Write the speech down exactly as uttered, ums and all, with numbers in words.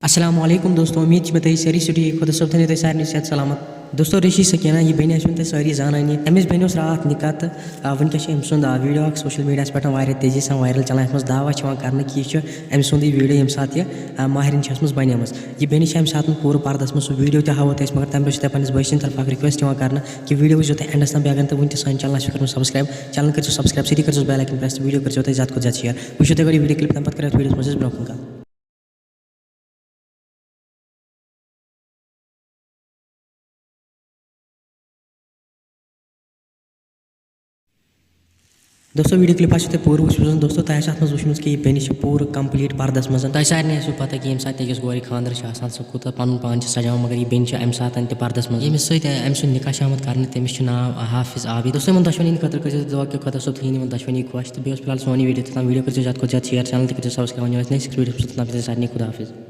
السلام علیکم دوستو، امید چھِ مےٚ تُہۍ سٲری چھِو ٹھیٖک۔ خۄدا صٲب تھٲینو تُہۍ سارنٕے صحت سلامت۔ دوستو، ریٖشی سکینہ، یہِ بیٚنہِ آسہِ وُنہِ تۄہہِ سٲری زانٲنی۔ أمِس بیٚنہِ اوس راتھ نِکاح تہٕ، آ، وٕنکیٚس چھِ أمۍ سُنٛد، آ، ویٖڈیو اکھ سوشل میٖڈیاہَس پٮ۪ٹھ واریاہ تیزی سان وایرل چلان، یَتھ منٛز دعویٰ چھِ یِوان کرنہٕ کہِ یہِ چھُ أمۍ سُنٛدٕے ویٖڈیو، ییٚمہِ ساتہٕ یہِ، آ، ماہرِنۍ چھِ ٲسمٕژ بَنیمٕژ۔ یہِ بیٚنہِ چھِ اَمہِ ساتہٕ پوٗرٕ پردَس منٛز، سُہ ویٖڈیو تہِ ہاوو تۄہہِ أسۍ، مگر تَمہِ برٛونٛہہ چھِ تۄہہِ پنٛنِس بٲے سٕنٛدِ طرفہٕ اکھ ریکویسٹ یِوان کرنہٕ کہِ ویٖڈیو وٕچھزیو تُہۍ اینڈَس تام، بیٚیہِ اگر نہٕ تُہۍ وٕنہِ تہِ سانہِ چینلَس چھُو کٔرمٕژ سبسکرایب، چینل کٔرۍزیو سبسکرایب، سۭتی کٔرۍزیوس بیل آیکن پریس تہٕ ویٖڈیو کٔرۍزیو تُہۍ زیادٕ کھۄتہٕ زیادٕ شیئر۔ وٕچھِو تُہۍ گۄڈٕ یہِ ویٖڈیو کلپ، تَمہِ پتہٕ کَرو أسۍ ویٖڈیوَس منٛز أسۍ برٛونٛہہ کُن کَتھ۔ دوستو، ویٖڈیو کلپ آسیو تۄہہِ پوٗرٕ وٕچھمٕژ۔ دوستو، تۄہہِ آسہِ اَتھ منٛز وٕچھمٕژ کہِ یہِ بیٚنہِ چھِ پوٗرٕ کمپلیٖٹ پردس منٛز۔ تۄہہِ سارنٕے آسیو پتہ کہِ ییٚمہِ ساتہٕ تہِ أکِس کورِ خانٛدر چھُ آسان، سُہ کوٗتاہ پنُن پان چھِ سجاوان، مگر یہِ بیٚنہِ چھِ اَمہِ ساتہٕ تہِ پردس منٛز، ییٚمِس سۭتۍ أمۍ سُنٛد نکاح چھُ آمُت کرنہٕ، تٔمِس چھُ ناو حافظ عابد۔ دوستو، یِمن دۄشوٕنی خٲطرٕ کٔرۍزیو دُعا کہِ خۄدا صٲب تھٲیِن یِمن دۄشوٕنی خۄش۔ تہٕ بیٚیہِ اوس فِلحال سون یہِ ویٖڈیو تہٕ تام، ویٖڈیو کٔرۍزیو زیادٕ کھۄتہٕ زیادٕ شیئر، چینل تہِ کٔرۍزیو سبسکرایب۔ وۄنۍ یِمو أسۍ نیکسٹ ویٖڈیوَس منٛز، توٚتام چھِ تۄہہِ سارنٕے خۄدا حافظ۔